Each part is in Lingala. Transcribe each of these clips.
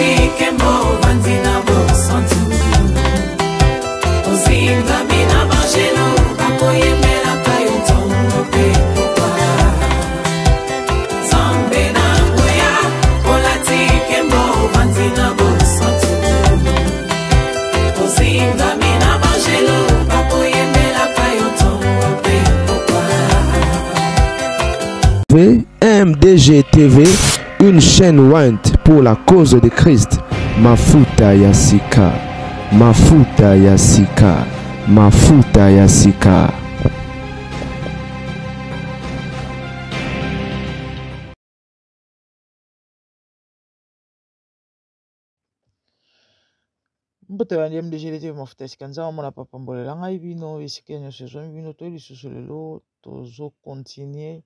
Olati nkembo ovandi na bosantu ozingami na bangelo bakoyembelaka yo ntongo mpe pokwa Nzambe na nguya olati nkembo ovandi na bosantu ozingami na bangelo bakoyembelaka yo ntongo mpe pokwa MDG TV, une chaîne ointe pour la cause de Christ. Mafuta ya sika, mafuta ya sika, mafuta ya sika. Mbote bandi MDG TV mafuta ya sika nzambe amona papa mbolela ngai bino esika nyonso ezwami bino toye lisusu lelo tozo continuer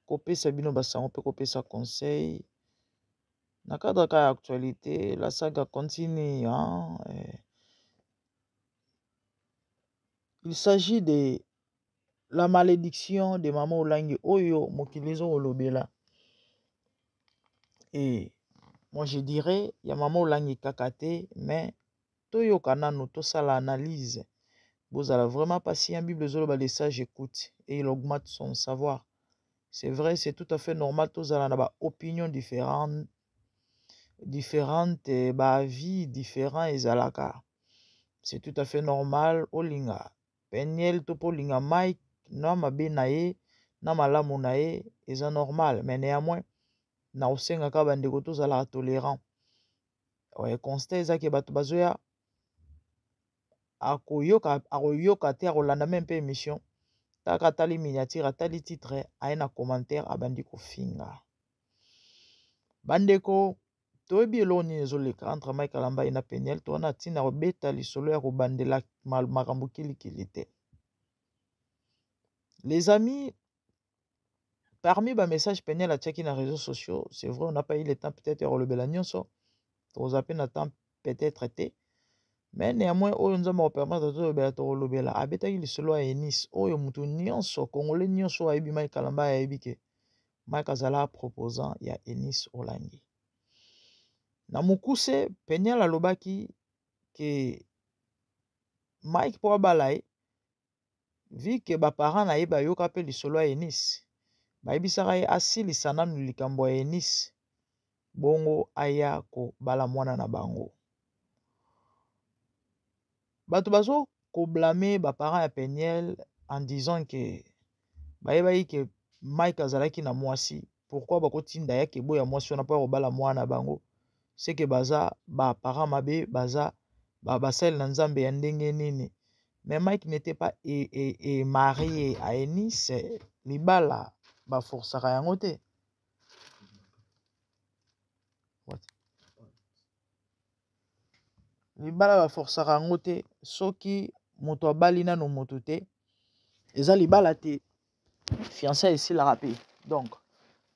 kopesa bino basango mpe kopesa conseil na cadre kaka ya actualité la saga continue hein? Eh. Il s'agit de la malédiction de mama Olangi oyo mokili ezo kolobela et moi je dirais ya mama Olangi kaka te mais toyoka nanu tosala analyse bozala vraiment patient bible ezoloba le sage écoute et il augmente son savoir c'est vrai c'est tout à fait normal tozala na ba opinion différente différente ba avis différent ezalaka c'est tout à fait normal olinga Penielle to pe olinga Mike na mabe na ye na malamu na ye eza normal mais neanmoins na kosenga kaka ba ndeko tozalaka tolerant ouais, constat eza ke bato bazoya akoyoka akoyoka te akolanda meme mpe émission kaka atali miniature atali titre aye na commentaire abandi kofinga bandeko Toyebi eloko nini ezoleka entre Mike Kalambay na Penielle, toza na ntina ya kobeta lisolo ya kobandela makambo kilikili te. Les amis, parmi ba messages Penielle atiaki na réseaux sociaux, c'est vrai on n'a pas eu le temps peut-être ya kolobela nyonso, tokozala mpe na temps peut-être te, mais néanmoins oyo Nzambe akopermettre tolobela tokolobela. Abetaki lisolo ya Eunice oyo moto nyonso congolais nyonso oyo ayebi Mike Kalambay ayebi ke Mike azala proposant ya Eunice Olangi. Na mokuse, Penielle alobaki ke Mike mpo abala ye, vu que ba parents na ye bayoka mpe lisolo ya Eunice, bayebisaka ye asilisa nanu likambo ya Eunice bongo aya kobala mwana na bango. Bato bazo ko blamer ba parents ya Penielle en disant que bayebaki ke Mike azalaki na mwasi pourquoi bakotinda ye akeboya mwasi wana mpo akobala mwana na bango seke baza ba parents mabe baza basali na nzambe ya ndenge nini mais Mike n'était pas e, e, e marié à Eunice libala baforsaka yango te What? Libala ba forcaka yango te soki moto abali nano moto te eza libala te fiançailles esilaka pe donc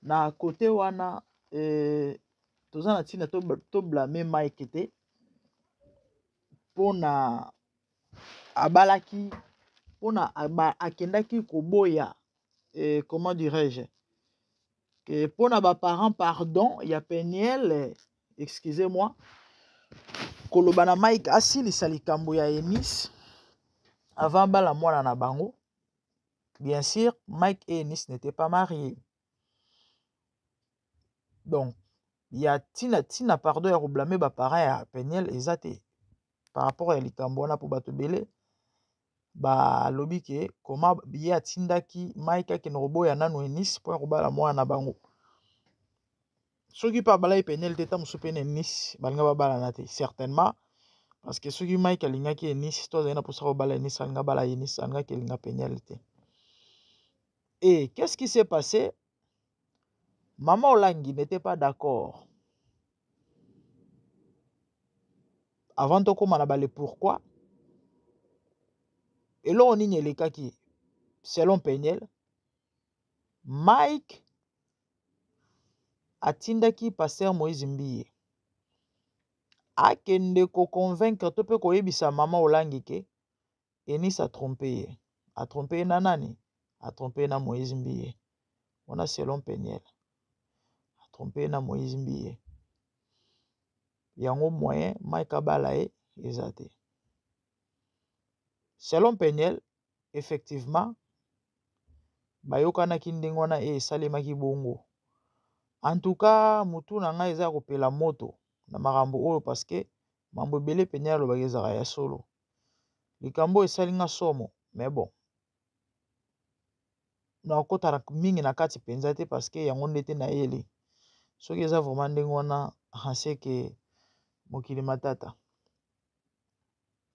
na cote wana euh, toza na ntina to blame Mike te mpona abalaki mpona akendaki koboya eh, comment dirais-je que mpona ba parents pardon ya Penielle excusez-moi koloba na Mike asilisa likambo ya Eunice avant bala mwana na bango bien sûr Mike et Eunice n'étaient pas mariés donc ya tina tina pardon ya koblame ba parents ya Penielle eza te par rapport ya likambo wana mpo bato ebele balobi ke koma ye atindaki Mike akende koboya nanu Eunice mpo ya kobala mwana na bango soki mpe abalaki Penielle te ta mosusu mpe na Eunice balinga babalana te certainement parce que soki Mike alingaki Eunice to azali na mposa kobala Eunice alinga abala Eunice alingaki elinga Penielle te et qu'est-ce qui s'est passé Maman Olangi n'était pas d'accord avant tokóma na bale pourquoi eloko nini elekaki selon Peniel Mike atindaki pasteur Moïse Mbiye akende koconvaincre to mpe koyebisa mama Olangi ke Eunice a trompe ye a trompe ye na nani a trompe ye na Moïse Mbiye wana selon Peniel a trompe ye na Moïse Mbiye. Yango moyen Mike abala ye eza te. Selon Peniel, effectivement bayokanaki ndenge wana e esalemaki bongo. En tout cas, mutu na ngai eza kopela moto na makambo oyo parce que mambo ebele Peniel alobaki ezalaka ya solo. Likambo oyo esali nga somo, mais bon. Nakokota mingi na kati mpenza te parce que yango nde te nayeli. Soki eza vraiment ndenge wana, c'est que mokili matata.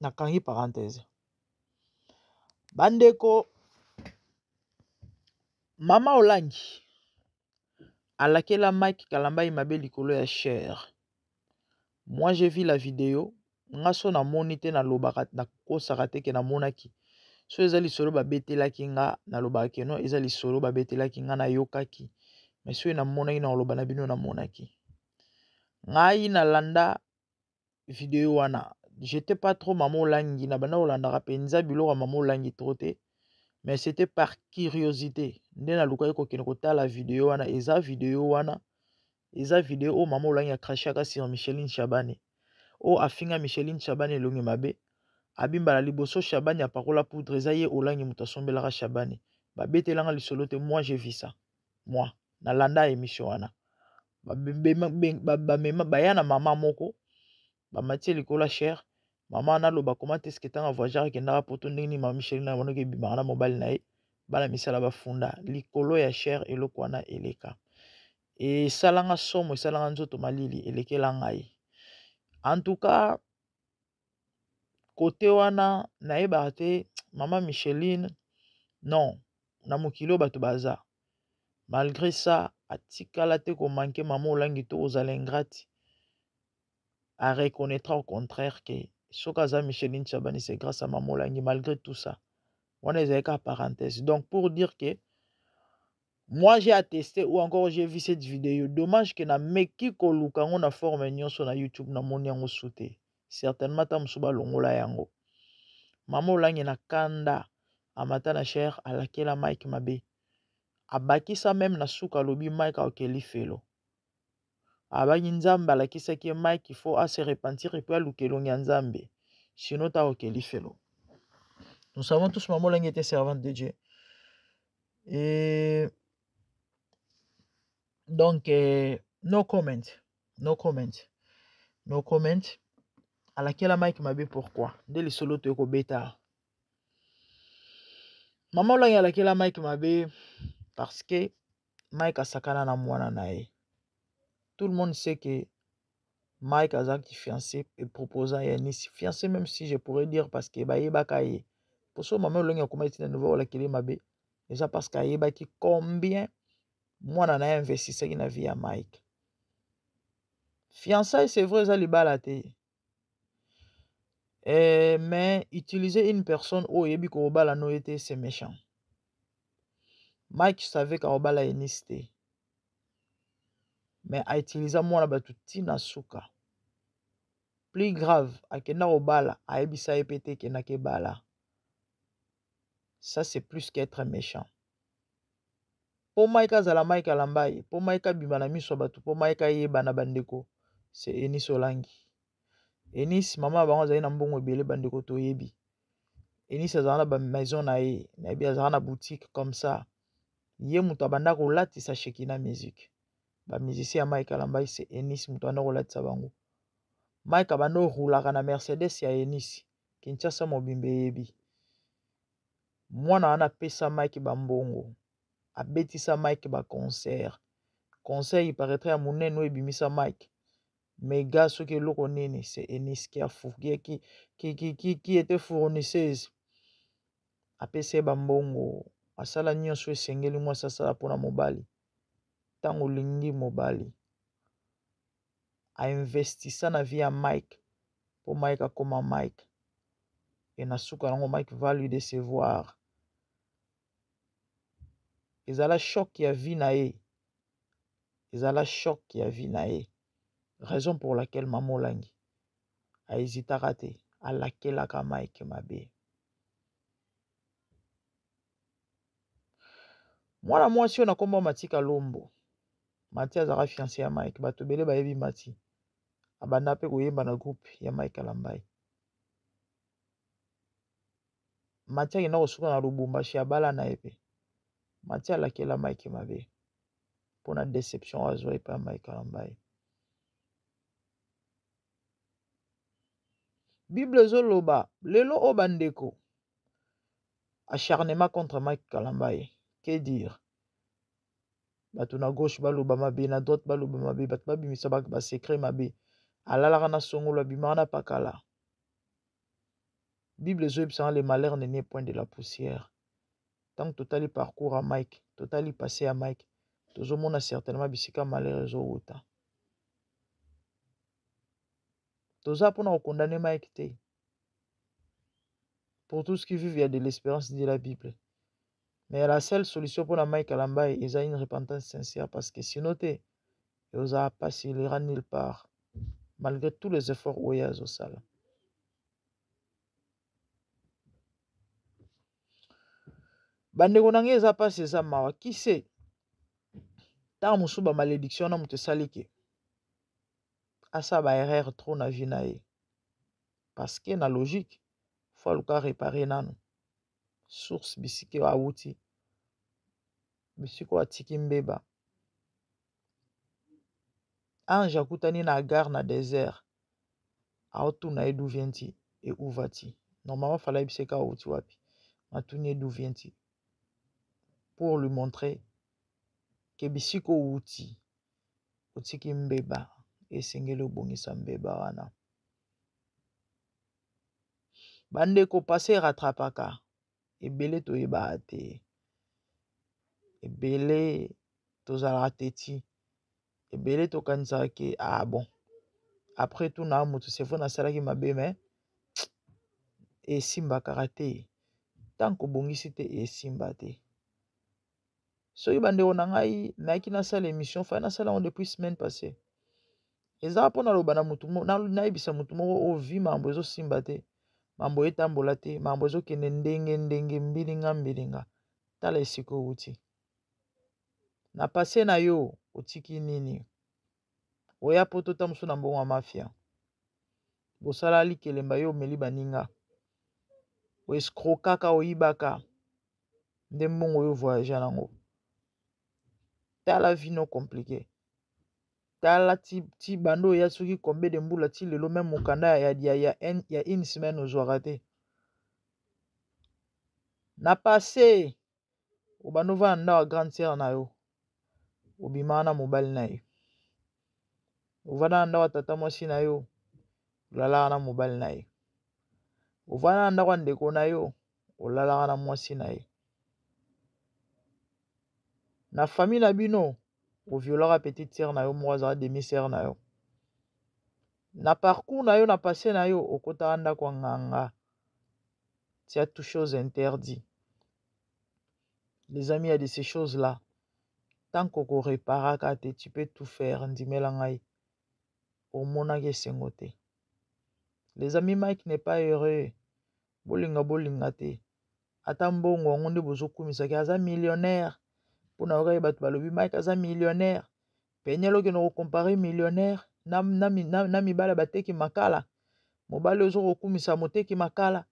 Nakangi parenthèse. Bandeko, Mama Olangi alakela Mike Kalambay mabe likolo ya cher. Moi j'ai vu la vidéo, nga so namoni te nalobaka nakosaka te ke namonaki. So eza lisolo babetelaki nga nalobaka ke non eza lisolo babetelaki nga nayokaki. Mais soki namonaki nakoloba na bino namonaki. Ngai nalanda video wana. J'étais pas trop Mama Olangi, na banda kolandaka mpenza biloko ya Mama Olangi trop te. Mais c'était par curiosité. Nde nalukaki kokende kotala video wana. Eza video wana. Eza video oyo Mama Olangi akrachaka sur Micheline Shabani. Oyo afinga Micheline Shabani elongi mabe. Abimbala liboso Shabani apakola poudre. Eza ye Olangi moto asombelaka Shabani. Babetelanga lisolo te. Moi j'ai vu ça. Moi nalanda émission wana. Bamema baya na mama moko bamatie likolo ya cher. Mama wana aloba comment est-ce que ntango voyageur akendaka poto ndenge nini mama Micheline na bango ebimaka na mobali na ye bana misala bafunda likolo ya cher eloko wana eleka. Esalanga somo, esalanga nzoto malili, elekela ngai. En tout cas côté wana nayebaka te mama Micheline non na mokili oyo bato baza. Malgré ça atikala te komanke mama Olangi to kozala ingrate. A reconnaîtra au contraire que soki aza Micheline Shabani c'est grâce à mama Olangi malgré tout ça. Wana ezalaki kaka parenthèse. Donc pour dire que moi j'ai attesté ou encore j'ai vu cette vidéo. Dommage que na meki koluka yango na forme nyonso na YouTube na moni yango sute. Certainement ta mosusu balongola yango. Mama Olangi na kanda amata na cher alakela Mike mabe. Abakisa même na suka alobi Mike akeli felo. Abaki Nzambe alakisaki ye Mike il faut a se repentir et puis aluka elongi ya Nzambe. Sinon ta okeli felo. Nous savons tous Mama Olangi était servante de Dieu. Et donc no comment, no comment, no comment. Alakela Mike mabe pourquoi? Nde lisolo toyei kobeta. Mama Olangi alakela Mike mabe parce que Mike asakana na mwana na ye. Tout le monde sait que Mike azalaki fiancé et proposant ya Nice. Fiancé même si je pourrais dire parce que bayebaka ye. Pour ça Mama Olangi akomaki tina nouveau alakeli mabe. Eza parce que ayebaki combien mwana na ye investissaki na vie ya Mike. Fiançailles c'est vrai eza libala te. Mais utiliser une personne oyo oyebi kobala no ye te c'est méchant. Mike savait kobala Eunice te. Mais a utiliser mwana bato tina suka. Plus grave, akenda kobala, ayebisa ye pe te kendaki ebala. Ça c'est plus qu'être méchant. Po Mike azala Mike Alambaye, po Mike abima na miso ya bato, po Mike ayeba na bandeko, c'est Eunice Olangi. Eunice, mama bango azali na mbongo ebele bandeko toyebi. Eunice azala na ba maison na ye, nayebi azala na boutique comme ça. Ye moto abanda kolatisa Shekina musique. Ba musicien ya Mike Alambaye c'est Eunice moto abanda kolatisa bango. Mike abanda roulaka na Mercedes ya Eunice. Kinshasa mobimba eyebi. Mwana wana apesa Mike ba mbongo. Abetisa Mike ba concert. Concert il paraîtrait ya monene oyo ebimisa Mike. Mega soki eloko nini, c'est Eunice qui a fou, qui, qui, qui, qui, qui, qui était fournisseuse. Apesa ye ba mbongo, asala nyonso esengeli mwasi asala mpona mobali. Ntango olingi mobali, a investissa na vie ya Mike po Mike akoma Mike. Et na suka nango Mike va lui décevoir. Ezala choc ya vie na ye. Ezala choc ya vie na ye. Raison pour laquelle Mama Olangi a hésitaka te, alakelaka Mike mabe. Mwana mwasi oyo na kombo Mati Kalombo. Mati azalaka fiancé ya Mike, bato ebele bayebi Mati. Abanda mpe koyemba na groupe ya Mike Kalambay. Mati akenda kosuka na Lubumbashi, abala na ye mpe. Mati alakela Mike mabe mpo na deception oyo azwa epai ya Mike Kalambay. Bible ezoloba lelo oyo bandeko, acharnement contre Mike Kalambay, que dire? Bato na gauche baloba mabe, na droite baloba mabe, bato babimisa ba secret mabe. Alalaka na songolo, abimaka na pakala. Bible ezoyebisaka le malheur ne naît point de la poussière. Tant totali parcours ya Mike, totali passé ya Mike, tozomona certainement bisika malheur ezowuta. Toza mpona kokondane Mike te. Pour tous qui vivent, il y a de l'espérance, dit la Bible. Mais la seule solution pour la Mike Kalambay est une repentance sincère, parce que sinon te, il pas s'il ira nulle part, malgré tous les efforts oyo azosala. Bandeko na ngai, eza mpasi, eza mawa. Qui sait, ntango mosusu ba malédiction na moto esali ke asala ba erreur trop na vie na ye, parce que na logique faut aluka réparer nano source bisika oyo awuti, bisika oyo atiki mbeba. Ange akutani na Agar na désert, aotuna ye: "D'où viens-tu et où vas-tu?" Normalement fallait ayebisa ye awuti wapi. Atuni ye: "D'où viens-tu?" pour lui montrer ke bisika owuti, otiki mbeba, esengeli obongisa mbeba wana. Bandeko, passé rattrapaka ebele. Toyebaka te ebele, tozalaka teti ebele, tokanisaka ke ah bon, après tout na moto, c'est vrai, nasalaki mabe, mais esimbakaka te. Tant kobongisi te, esimba te. Soki bandeko na ngai, nayaki nasala émission, fai nasala yango depuis semaine passée. Eza mpo naloba na motu, nayebisa motu moko oyo vi mambo ezosimba te, mambo etambola te, mambo ezokende ndenge ndenge, mbilinga mbilinga. Tala esika owuti na passé na yo, otiki nini? Oya po tota mosusu na mbongo ya mafia, bosala likelemba, yo omeli baninga, oescroquaka, oyibaka nde mbongo oyo voyage nango. Tala vie no compliqué. Tala ti, ti bando oya soki combien de mbula, ti lelo même mokanda ya une semaine ozwaka te. Na passé obanda ovanda ndako ya grande sœur na yo, obimaka na mobali na ye. Ovanda na ndako ya tata mwasi na yo, olalaka na mobali na ye. Ovanda na ndako ya ndeko na yo, olalaka na mwasi na ye. Na famille na bino, oviolaka petite sœur na yo moko, azala demi sœur na yo. Na parcours na yo, na passé na yo, okotaka ndako ya nganga tia tout chose interdit. Les amis, il y a de ces choses là, tant kokoreparaka te, tu peux tout faire, ndimela ngai, omonaki esengo te. Les amis, Mike n'est pas heureux. Bolinga, bolinga te, ata mbongo yango nde bozokumisaki, aza millionnaire. Mpona yokaki bato balobi Mike aza millionnaire. Peniel, okende kocomparer millionnaire na mibali bateki makala. Mobali ozo kokumisa moteki makala,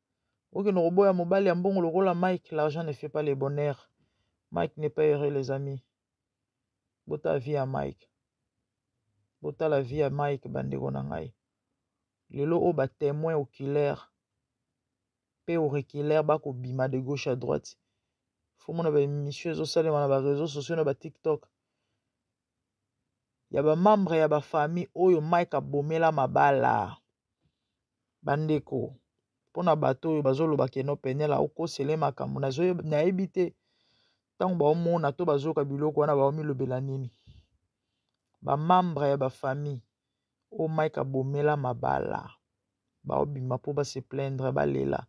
okende koboya mobali ya mbongo lokola Mike. L'argent ne fait pas le bonheur. Mike n'est pas heureux, les amis. Botala vie ya Mike, botala vie ya Mike. Bandeko na ngai, lelo oyo batémoin oculaire mpe auriculaire bakobima de gauche à droite. Faut mona baémission ezosalema na baréseaux sociaux, na baTikTok, ya bamembre ya bafamille oyo Mike abomela mabala. Bandeko, mpona bato oyo bazoloba keno Peniel okosele makambo, nayebi te ntango baomona to bazoyoka biloko wana, baomilobela nini. Bamembre ya bafamille oyo Mike abomela mabala baobima mpo base plaindre, balela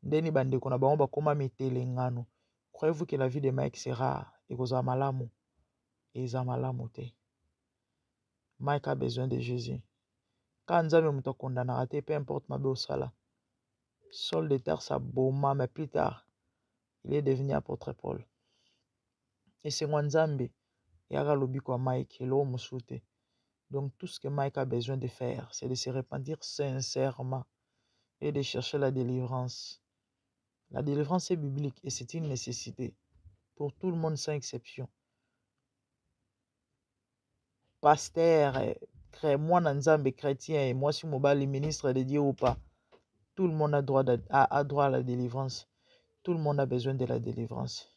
ndeni bandeko na bango bakóma mitelengano. Croyez-vous que la vie de Mike sera, ekozala malamu? Eza malamu te. Mike a besoin de Jésus. Ka Nzambe moto akondanaka te, peu importe mabe osala. Saul de Tarse aboma, mais plus tard il est devenu apôtre Paul. Esengo ya Nzambe eyaka lobiko ya Mike, eloko mosusu te. Donc tout ce que Mike a besoin de faire, c'est de se repentir sincèrement et de chercher la délivrance. La délivrance est biblique et c'est une nécessité pour tout le monde sans exception. Pasteur, mwana nzambe chrétien, mwasi mobali, ministre de Dieu ou pas, tout le monde a droit, de, a, a droit à la délivrance. Tout le monde a besoin de la délivrance.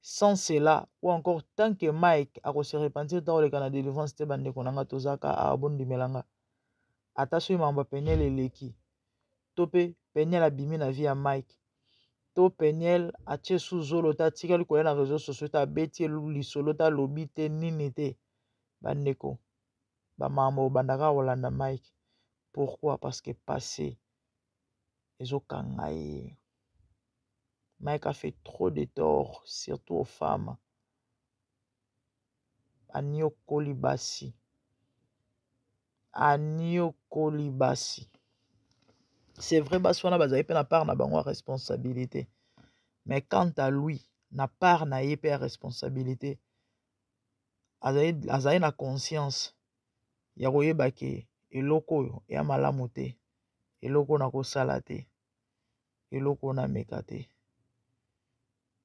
Sans cela, ou encore tant que Mike a se repentir dans le na délivrance te bandeko na nga tozaka abondimela nga. Ata soki makambo ya Peniel eleki to mpe Peniel abimi na vie ya Mike to Peniel atie su zolo te atikali koya na réseau sociaux te abeti ye lisolo te alobi te nini te bandeko bamakambo obandaka kolanda Mike. Pourquoi? Parce que passé ezokanga ye. Mike a fait trop de tort, surtout aux femmes. Anyokoli basi. Anyokoli basi. C'est vrai, basi wana bazali pe na part na bango ya responsabilité. Mais quant à lui, na part na ye pe ya responsabilité, azali, azali na conscience ya koyeba ke eloko oyo ya malamu te, eloko oyo nakosala te, eloko oyo nameka te,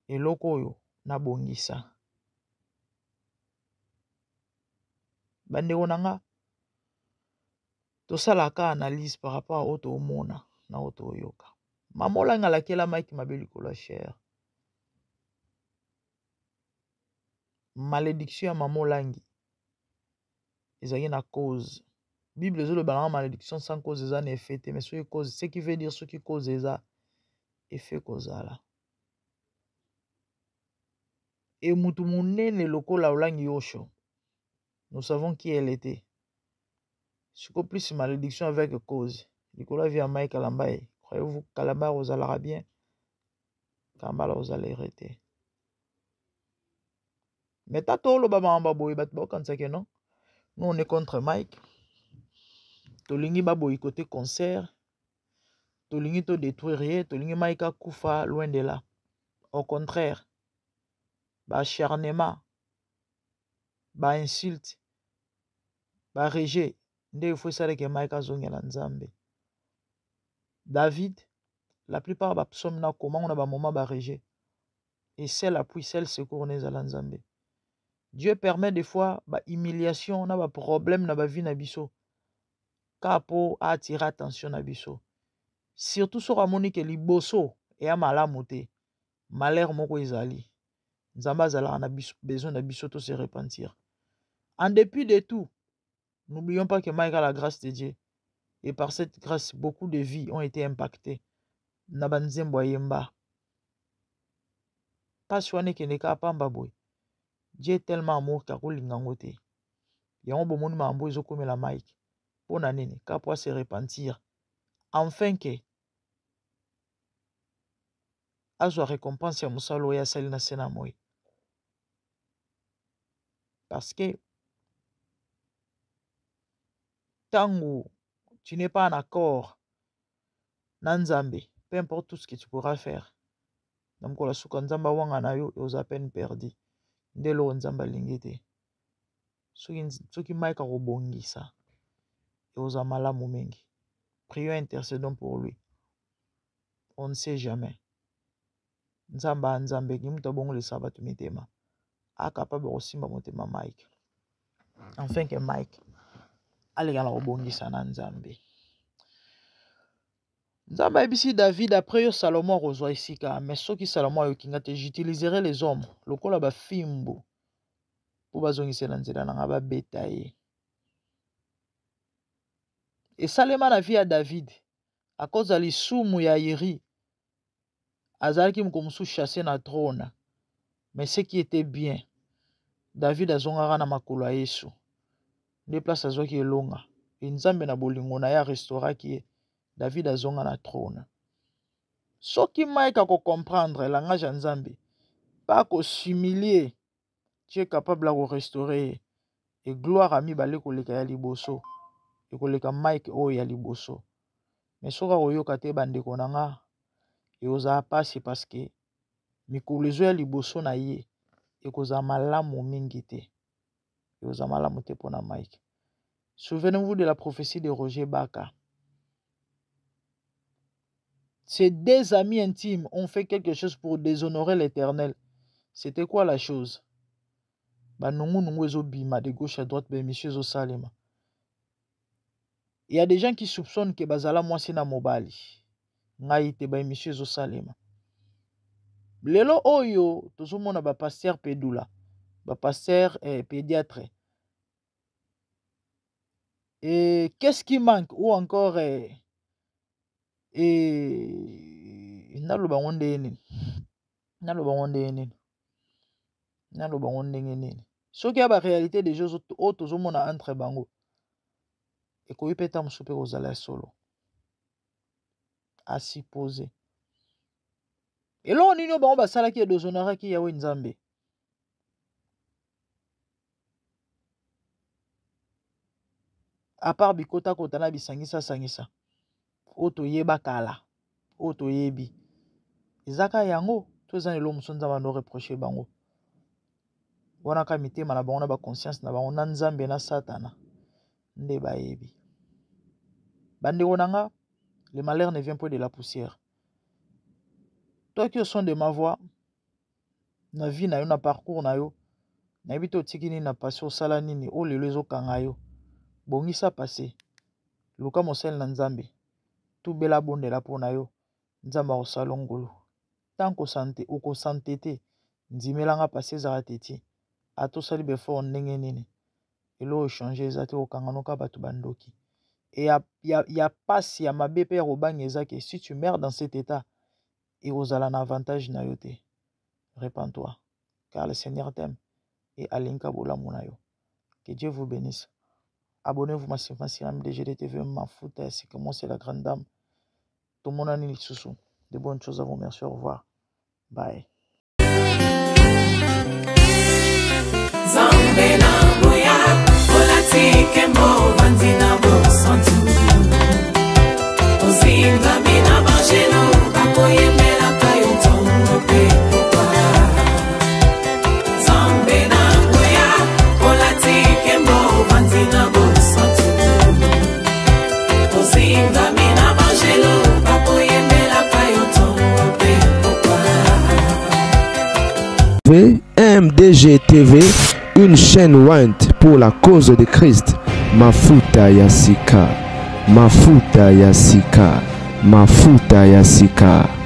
eloko oyo nabongisa. Bandeko na nga, tosalaka analyse par rapport à oyo toomona na oyo toyoka. Mama Olangi alakela Mike mabe likolo ya chair. Malédiction ya Mama Olangi ezalaki na cause. Bible ezoloba nanga malédiction sans cause eza na effet te, mais soki cause, ce qui veut dire soki cause eza effet kozala. Et mutu munene lokola Olangi Yosho, nous savons qui elle était. Siko plus malédiction avec cause. Likolo ya vie ya Mike Kalambay, croyez-vous Kalambay ozalaka bien? Kalambay ozala hérité. Mais tata oloba makambo boye bato bakokanisa ke non, nous on est contre Mike. Tolingi ba boycotter concert, tolingi to détruire ye, tolingi Mike akufa, loin de là. Au contraire, ba acharnement, ba insulte, ba rejet nde il faut esaleke Mike azongela Nzambe. David, la plupart ba psaume na koma na ba moment ba rejet. Et seul appui, seul secours nezala Nzambe. Dieu permet des fois ba humiliation na ba problème na ba vie na biso. Ka po attirer attention na biso. Surtout soki amoni ke liboso eya malamu te. Malheur moko ezali. Nzambe azalaka na biso, besoin na biso to se repentir. En dépit de tout, n'oublions pas que Mike a la grâce de Dieu. Et par cette grâce, beaucoup de vies ont été impactées. Na ba nzembo ayemba. Pasi wana ekende kaka pamba boye. Dieu est tellement amour qu'akolinga yango te. Yango bomoni makambo ezokomela Mike. Pona nini? Ka po se repentir. Enfin que azwa récompense ya mosala oyo asali na se na moi. Parce que tango tu n'es pas en accord na Nzambe, peu importe tout ce que tu pourras faire, na mokolo ya suka Nzambe awanga na yo, oza peine perdue. Nde eloko Nzambe alingi te. Soki, soki Mike akobongisa, oza malamu mingi. Prions, intercédons pour lui. On ne sait jamais. Nzambe a Nzambe, ki mutu abongolisa bato mitema. A capable kosimba motema Mike. Enfin que Mike aleka na kobongisa na Nzambe. Nzambe ayebisi David après yo Salomon akozwa esika, mais soki Salomon ayoki nga te, j'utiliserai les hommes lokola bafimbu po bazongisela nzela na nga babeta ye. Esalema na vie ya David à cause ya lisumu ya Uri, azalaki moko mosusu chassé na trône. Mais ce qui était bien, David azongaka na makolo ya Yesu. Nde place azwaki elonga. E Nzambe na bolingo na ye arestauraki ye. David azonga na trône. Soki Mike ako comprendre langage ya Nzambe, pa ko s'humilier, tu es capable ya ko restaurer ye. Et gloire ya mibale koleka ya liboso, ekoleka Mike oyo ya liboso. Mais soki akoyoka te bandeko na nga, ekozala pasi parce que mikolo ezoya liboso na ye ekozala malamu mingi te. Ekozala malamu te mpo na Mike. Souvenez-vous de la prophétie de Roger Baka. Ces deux amis intimes ont fait quelque chose pour déshonorer l'Éternel. C'était quoi la chose? Banungu-nungu ezobima de gauche à droite, ba monsieur ezosalema. Il y a des gens qui soupçonnent que bazala mwasi na mobali. Ngai te ba émission ezosalema. Lelo oyo tozomona ba pasteur Pedula, ba pasteur eh, pédiatre. Et qu'est-ce qui manque ou encore eh, eh, naloba ngo ndenge nini? Naloba ngo ndenge nini? Naloba ngo ndenge nini? Soki ya ba réalité des choses oyo tozomona entre bango ekoki mpe ta mosusu mpe kozala ya solo. A supposer. Eloko nini oyo bango basalaki edéshonoraki Yawe Nzambe? À part bikotakota na bisangisa-sangisa oyo toyeba kala, oyo toyebi, eza kaka yango to eza na eloko mosusu Nzambe ando reproche bango wana? Kaka mitema na bango na baconscience na bango na Nzambe na Satana nde bayebi. Bandeko na nga, le malheur ne vient pas de la poussière. Toi qui au son de ma voix, na vie na yo, na parcours na yo, nayebi te otiki nini na passé, osala nini oyo lelo ezokanga yo. Bongisa passé, luka mosali na Nzambe, tubela, bondela mpo na yo, Nzambe akosala ngolu. Tant kosante okosante te, ndimelanga, passé ezalaka te ti ata osali baeffort ndenge nini, eloko echange eza te. Kokanga noka bato bandoki e ya, ya, ya pasi ya mabe mpe ya kobanga eza ke si tu meurs dans cet état, ekozala na avantage na yo te. Repens-toi, car le Seigneur t'aime et alinga bolamu na yo. Que Dieu vous bénisse. Abonnez-vous massivement sur MDG TV. Mafuta ya sika, moi c'est la grande dame. Tomonani lisusu. De bonnes choses à vous. Merci, au revoir, bye. Nzambe na nguya, olati nkembo, ovandi na bosantu, ozingami na banjelu bakoyembelaka yo ntongo mpe pokwa. Nzambe na nguya, olati nkembo, ovandi na bosantu, ozingami na banjelu bakoyembelaka yo ntongo mpe pokwa. MDG TV, une chaîne ointe pour la cause de Christ. Mafuta ya sika, Mafuta ya sika, Mafuta ya sika.